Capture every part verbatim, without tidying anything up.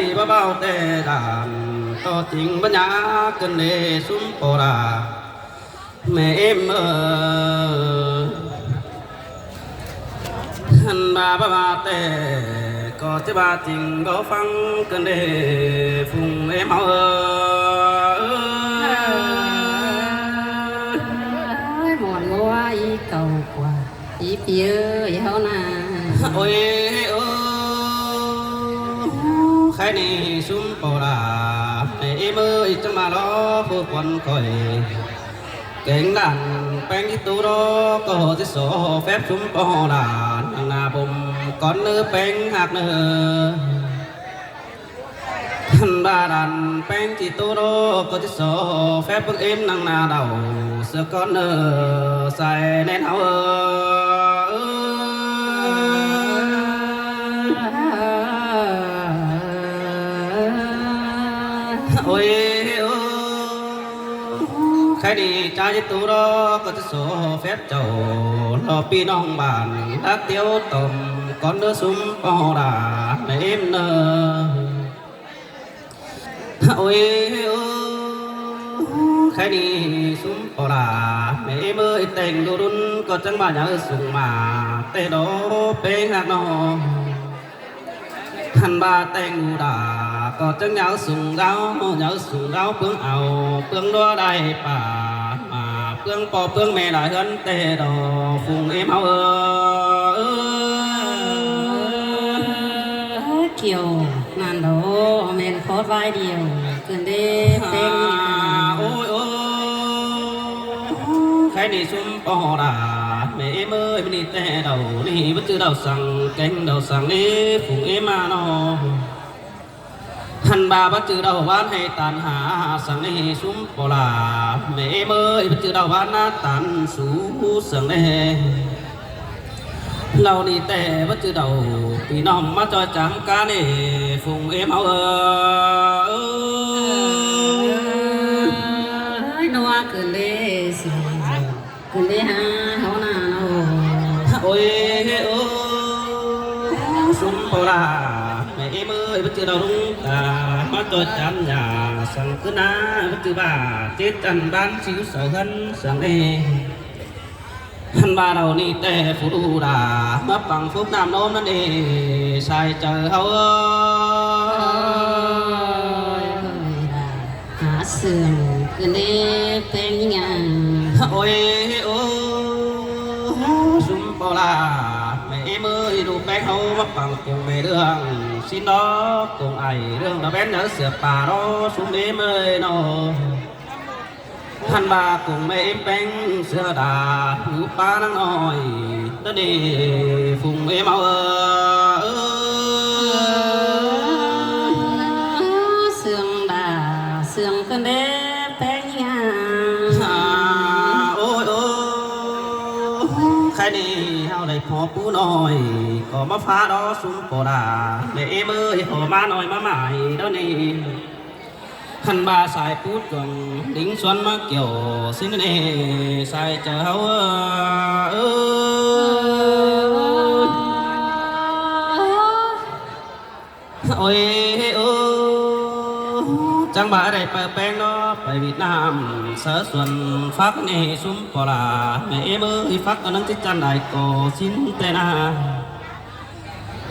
ꞌVa ꞌvạu ꞌtẹ đan ꞌto chính báu nhá ꞌcợn đé ꞌsúm ꞌpo đa ꞌmẹ ꞌếm ꞌmự. ꞌHặn ꞌva ꞌvạu ꞌtẹ ꞌcọ ꞌchí ꞌva chính báu ꞌphắng ꞌcợn đé phung ꞌếm ꞌháu ꞌnớ. Ơi, muôn ꞌngúa í cau ꞌquá, í phi ơi ꞌháu ꞌna. Ôi, ơ, khái ꞌnị ꞌsúm ꞌpo đa ꞌmẹ ꞌếm ꞌmự, chắng ꞌva lo ꞌpưa khuôn khỏi kéng đan ꞌpéng ꞌchí tu ꞌló ꞌcọ ꞌchí so phép ꞌsúm ꞌpo đa nẳng ꞌna bôm cón ꞌnớ ꞌpéng ꞌhặc ꞌnớ. ꞌHặn ꞌva đan ꞌpéng ꞌchí tu ꞌló ꞌcọ ꞌchí so phép ꞌpứng ꞌếm nẳng ꞌna đaư ꞌsứa cón ꞌnớ sai ꞌnén ꞌháu ꞌnớ. Ôi, ơ, khái ꞌnị ꞌchá ꞌchí tu ꞌló ꞌcọ ꞌchí so phép chảu lo ꞌpi ꞌnọng bản đắc tiếu tỏm cón ꞌnớ ꞌsúm ꞌpo đa ꞌmẹ ꞌếm ꞌnớ. Ôi, ơ, khái ꞌnị ꞌsúm ꞌpo đa ꞌmẹ ꞌếm ꞌmự, téng đu đun ꞌcọ chắng ꞌva nháư sung ꞌmá ꞌtẹ đo ꞌpéng ꞌhặc ꞌnớ. ꞌHặn ꞌva téng đu đa ꞌcọ chắng nháư sung ꞌgáo, nháư sung ꞌgáo ꞌpứng au ꞌpứng ꞌlúa đảy pả ꞌmá ꞌpứng ꞌpo ꞌpứng ꞌme lai ꞌhướn ꞌtẹ đo phung ꞌếm ꞌháu ꞌnớ. Kiẻo ꞌnặn đo ꞌmen khót ꞌvái điêu ꞌcợn đé ꞌpéng. Ôi, ơ, khái ꞌnị ꞌsúm ꞌpo đa ꞌmẹ ꞌếm ꞌmự, ꞌmự ꞌnị ꞌtẹ đaư ꞌnị báu ꞌchư đaư săng kéng đaư săng ꞌnị phung ꞌếm ꞌmá ꞌnớ. ꞌHặn ꞌva báu ꞌchư đaư ꞌván hê ꞌtan ha săng ꞌnị ꞌsúm ꞌpo đa ꞌmẹ ꞌếm ꞌmự, báu ꞌchư đaư ꞌván ꞌná ꞌtan sú săng ꞌnị. Lỏ ꞌnị ꞌtẹ báu ꞌchư đaư ꞌpi ꞌnọng ꞌmá ꞌchoi chắng cá ꞌnị phung ꞌếm ꞌháu ꞌnớ. Ơi, ꞌnua ꞌcợn đé săng ꞌcợn đé ha ꞌháu ꞌna ꞌnớ. Ôi, ơ, ꞌsúm ꞌpo đa ꞌmẹ ꞌếm ꞌmự, báu ꞌchư đaư ꞌlung ta ꞌmá ꞌchoi chắng ꞌnhá săng ꞌcứ ꞌná, báu ꞌchư ꞌva chết chăn bán xíu sau ꞌhướn săng ꞌnị. ꞌHặn ꞌva đaư ꞌnị ꞌtẹ phủ đu đa ꞌmá păng phúc ꞌnặm ꞌnôm ꞌnặn ꞌnị sai chaư ꞌháu ꞌnớ. Hả sương ꞌcợn đé ꞌpéng ꞌnhá. Ôi, ơ, ꞌsúm ꞌpo đa ꞌmẹ ꞌếm ꞌmự, đu ꞌpéng ꞌháu ꞌmá păng cuông ꞌme ꞌlương ꞌsịn đó, cuông ải ꞌlương đa ꞌvén nháư sia pa đó ꞌsúm ꞌếm ꞌmự ꞌnớ. ꞌHặn ꞌva cuông ꞌme ꞌếm ꞌpéng sia đa ꞌhứ pa ꞌnăng ꞌnọi ꞌnớ ꞌnị phung ꞌếm ꞌháu ꞌnớ. Sương đa sương ꞌcợn đé ꞌpéng ꞌnhá. Ôi, ơ, khái ꞌnị ꞌháu đảy pho pú ꞌnọi ꞌcọ ꞌmá phá đó ꞌsúm ꞌpo đa ꞌmẹ ꞌếm ꞌmự, pho ꞌmá ꞌnọi ꞌmá mai ꞌnớ ꞌnị. ꞌHặn ꞌva sai pú chuông đính suôn ꞌmá kiẻo ꞌsịn ꞌnị sai chaư ꞌháu ꞌnớ. Ôi, ơ, chắng ꞌva đảy pay ꞌpéng ꞌnớ pay Việt Nam sáư suôn phắc ꞌnị ꞌsúm ꞌpo đa ꞌmẹ ꞌếm ꞌmự, phắc ꞌnăng ꞌchí chăn đảy ꞌcọ ꞌsịn ꞌtẹ ꞌna.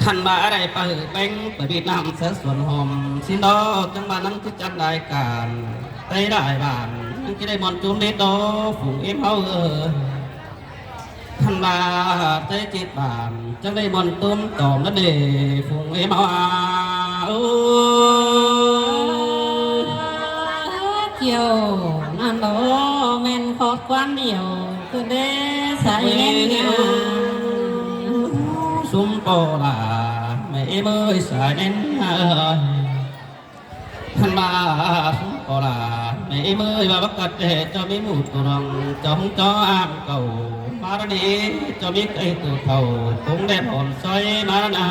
ꞌHặn ꞌva đảy pay ꞌpéng pay Việt Nam sáư suôn hom ꞌsịn đó, chắng ꞌva ꞌnăng ꞌchí chăn đảy cản ꞌtẹ đảy bản ꞌnăng ꞌchí đảy mon chốn đết đó phung ꞌếm ꞌháu ꞌnớ. ꞌHặn ꞌva ꞌtẹ chết bản chắng đảy mon tôm tỏm ꞌnặn đê phung ꞌếm ꞌháu ꞌnớ. Ơ, kiẻo ꞌnặn đo ꞌmen khót ꞌquám điêu ꞌcợn đé sai ꞌnén ꞌnhá. ꞌSúm ꞌpo đa ꞌmẹ ꞌếm ꞌmự, sai ꞌnén ꞌnhá. ꞌHặn ꞌva ꞌsúm ꞌpo đa ꞌmẹ ꞌếm ꞌmự, ꞌva bắc cắt ꞌtẹ ꞌchọ ꞌmí ꞌmự tu rong ꞌchọ ꞌhung ꞌchọ ꞌam cảu ꞌmá ꞌnặn ꞌnị, ꞌchọ ꞌmí ꞌcạy tu thảu tống đen hôn ꞌsội ꞌmá ꞌnặn ꞌna.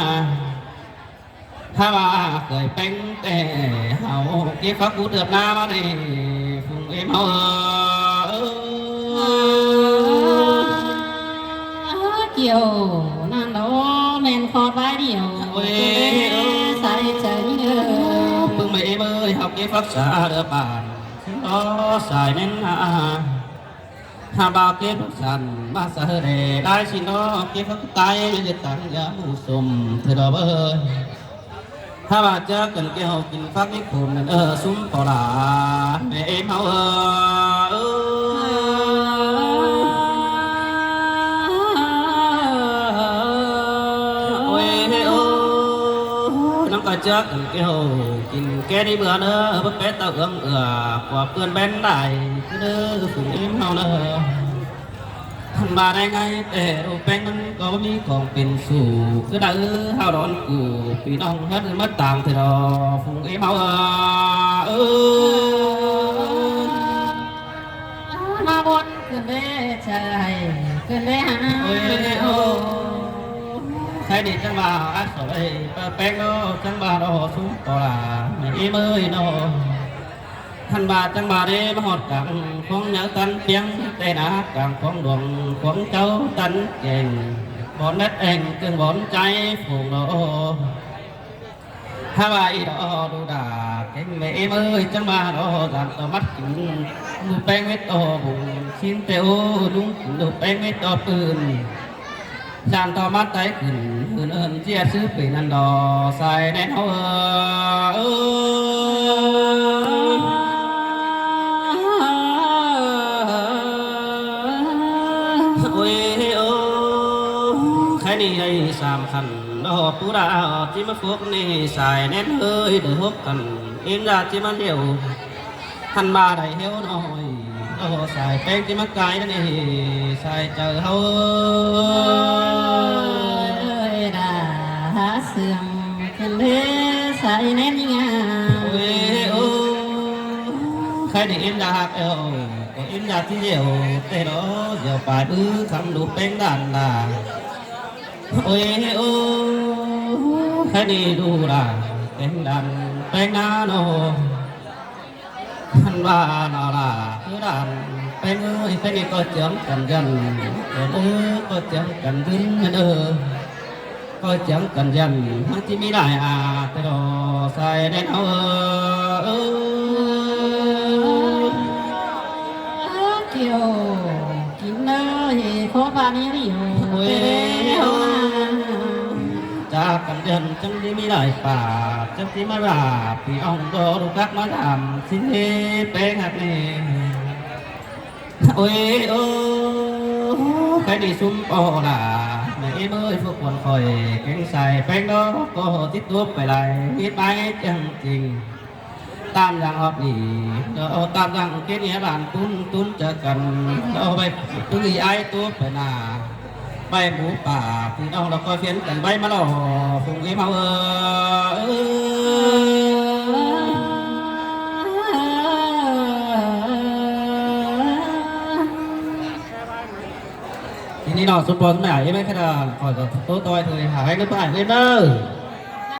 Hák ꞌva ꞌcới ꞌpéng ꞌtẹ hảu kí phắc cú tượt ꞌná ꞌmá ꞌnị phung ꞌếm ꞌháu ꞌnớ. Kiẻo ꞌnặn đo ꞌmen khót ꞌvái điêu. Ôi, sai chaư ꞌnớ. Phắc sa đơ bản, xin đó sai nên ha. Ha ba kiếp phúc sản, ba sa hơi đề, đai xin đó kiếp phúc tai, nên tặng giá mù sùm, thưa đó bơi. Ha ba chắc cần cái hậu kinh pháp cái khổ nên ơ súng phò đà, mẹ em hậu ơ. Ôi, ôi, nắng coi chắc cần cái hậu kinh cái đi bữa nữa, bớt bé tao ương ửa, của เพื่อน bên đài, cứ đứa phùng em hậu nữa. Thăn ba đảy ngay té ꞌlụk ꞌpéng ꞌnặn ꞌcọ ꞌmí khong pên sủ, ꞌcứ đaư ꞌhao đón ꞌcụ, ꞌpi ꞌnọng ꞌhướn ꞌmá tang ꞌtẹ lo, phung ꞌếm ꞌháu ơ. ꞌMá bón ꞌcứn đé chaư, ꞌcứn đé ha. Ôi, ôi, ôi. Khay đi chắng ba ác sổ đây, ꞌpéng ꞌnớ, chắng ba ꞌnớ, súng ꞌcọ la, mẹ ꞌếm ơi ꞌnớ. Thăn ba chắng ba đé ꞌmá ꞌhọt cang khong nháư tăn piêng, té nả cang khong luông khong cháu tăn keng, bón nét eng ꞌcương bón cháy phung ꞌnớ. Ha ba ꞌí ꞌnớ đu đa keng mẹ ꞌếm ơi, chắng ba ꞌnớ dản ꞌto ꞌmắt kính, ꞌlụk ꞌpéng mết ꞌto bung, xin té ô ꞌnung kính ꞌlụk ꞌpéng mết ꞌto pưn. Dản ꞌto ꞌmắt tay khửn, ưn ưn ꞌchí ꞌsứ pên ꞌnặn lo, sai ꞌnén ꞌháu ơ. Ôi, ôi, khay ꞌnị hay sam khăn, ꞌnớ pu đa, ꞌchí ꞌmá phốc ꞌnị, sai ꞌnén ơi, đảy hốc khăn, ꞌếm da ꞌchí ꞌmá điêu. Thăn ba đảy hiếu ꞌnớ ơi, ꞌnớ sai ꞌpéng ꞌchí ꞌmá cai ꞌnặn ê, sai chaư ꞌháu ơ. Ơi, đa há sương, ꞌcứn đé sai ꞌnén ꞌnhá. Ôi, ôi, khay ꞌnị ꞌếm da hák eo, ꞌcọ ꞌếm da ꞌchí điêu, té ꞌnớ, điêu pay bứ khắm ꞌlụk ꞌpéng dản đa. Ôi, ôi, khay ꞌnị đu đa, ꞌpéng dản, ꞌpéng ꞌná ꞌnớ. Thăn ba ꞌnớ la, ư đản, ꞌpéng ơi, ꞌpéng ơi ꞌcọ chắng căn dăn, ơ, ơ, ꞌcọ chắng căn dứn ꞌnớ, ơ, ꞌcọ chắng căn dăn, ꞌmá ꞌchí ꞌmí đảy a, té lo sai ꞌnén ꞌháu ơ. Kiêu, kính ơi, khó ba ꞌnị ꞌnị. Ôi, ôi. Chắng căn dăn, chắng ꞌchí ꞌmí đảy pả, chắng ꞌchí ꞌmá ba, ꞌpi ꞌnọng ꞌcọ đu cắp ꞌmá dản, xin ꞌpéng hák ꞌnị. Ôi, ôi, khay ꞌnị súng ꞌcọ la, mẹ ꞌếm ơi, phốc khuôn khỏi, keng sai ꞌpéng ꞌnớ, ꞌcọ tít túp pay lai, mết bái chắng chính. Tam dăng ꞌhọt ꞌnị, ơ, tam dăng kết nghĩa bản tún, tún chaư căn, ơ, ꞌvạy ꞌpứng ꞌí ái túp pay nả. ꞌVạy mú pả, ꞌpi ꞌnọng ꞌlọ ꞌcoi phiến căn ꞌvạy ꞌmá lo, phung ꞌếm ꞌháu ơ. Thì ꞌnị ꞌnọ, súng ꞌpo súng mẹ ꞌếm ꞌmá khá đa, khỏi ꞌcọ ꞌtố ꞌtoi thôi, hả, hãy nước bại ꞌếm ꞌnớ.